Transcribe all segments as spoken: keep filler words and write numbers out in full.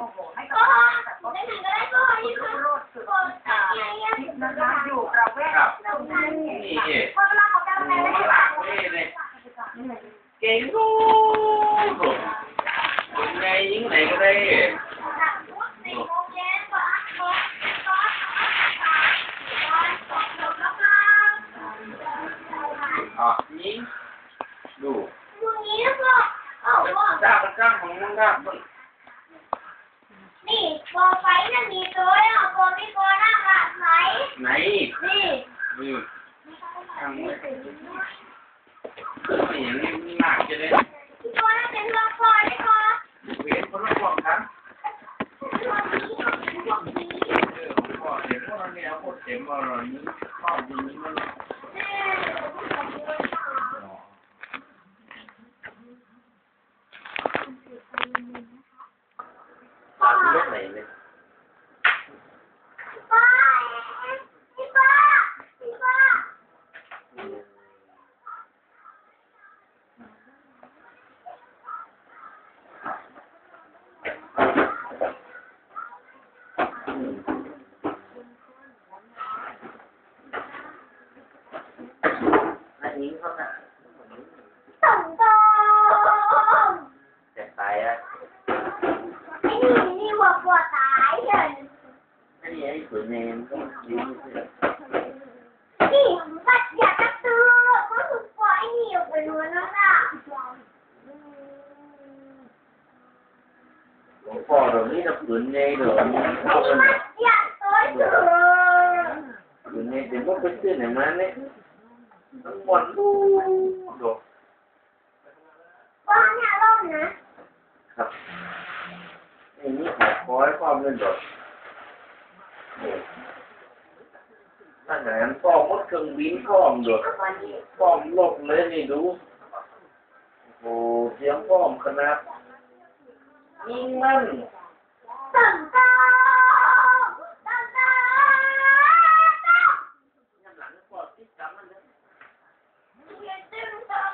ก็ได้ถึงก็ได้ก็ให้ยืดกดอะไรเงี้ย ครับ นี่เอง หลักนี่เลย เก่งลูก เป็นไงยิงไหนก็ได้ อ่ะ ยิง ดู ตรงนี้ก็ เอ้า จ้า จ้า ของมึง จ้า มึง นี่ บ่อไฟนั่นมีตัวแล้ว บ่อมีบ่อน้ำละไหล ไหน นี่ นี่ ทางนี้ นี่ นี่ นี่ มากจะได้ ตัวนั่นเป็นเรื่องพ่อได้ก่อน เห็นคนละพวกกัน เออ พ่อเห็นว่ามันเนี่ย โคตรเจ๋งว่าเรานี่ พ่อดีนี่มัน อันนี้เขาหนา สองดอก แต่ตายอ่ะ ไอ้นี่ นี่หัวปวดตายเลย อันนี้ไอ้ตัวเนมก็ยืนอยู่ นี่บัดอยากจะซื้อ ก็คือปล่อยนี่ออกไปนอนแล้วล่ะ หลวงพ่อเดี๋ยวนี้นะปืนไงเดี๋ยวนี้ นี่บัดอยากซื้อ ปืนไงเดี๋ยวมันไปซื้อไหนมาเนี่ย มันหมดลูกเดี๋ยว ว่าเนี่ยร่มนะ ครับ นี่มีขอขอให้ความเล่นดอก นี่ ถ้าอย่างนั้นพร้อมหมดเครื่องบินพร้อมโดด เอาวันนี้ พร้อมลบเลยนี่ดู โอ้โห เตรียมพร้อมขนาด ยิงมัน ตึ้งตึ้ง ตึ้งตึ้ง ตึ้ง ตึ้งตึ้ง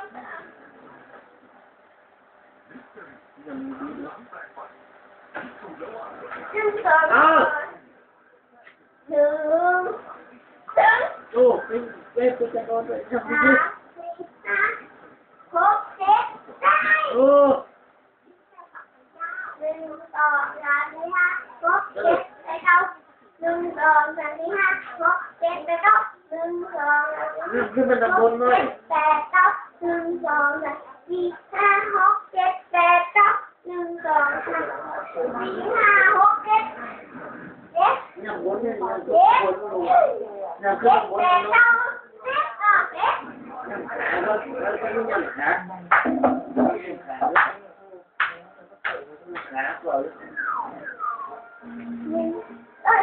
อ้าว หนึ่ง ตึ้ง โอ้ เป็น เป็น เป็นจำนวนด้วย สาม สี่ ห้า หก เจ็ด ได้ โอ้ หนึ่ง สอง สาม สี่ ห้า หก เจ็ด แปด เก้า หนึ่ง สอง สาม สี่ ห้า หก เจ็ด แปด เก้า หนึ่ง สอง สาม สี่ ห้า นี่ขึ้นเป็นตำบลหน่อย หก เจ็ด แปด เก้า หนึ่ง สอง สาม สี่ ห้า หก เจ็ด แปด เก้า หนึ่ง สอง สาม สี่ ห้า หก เจ็ด เจ็ด ยังบนเนี่ย ยังบนเนี่ย ยังขึ้นบนเนี่ย เจ็ด แปด เก้า สิบ อ่ะ เจ็ด ยังขา แล้วก็ยังขา ยังขา หนึ่ง เอ้ย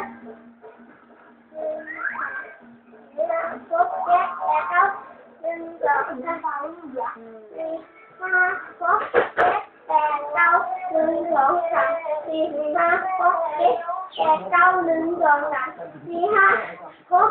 ห้า หก เจ็ด แปด เก้า หนึ่ง สอง สาม สี่ ห้า หก เจ็ด แปด เก้า หนึ่ง สอง สาม สี่ ห้า หก เจ็ด แปด เก้า หนึ่ง สอง สาม สี่ ห้า หก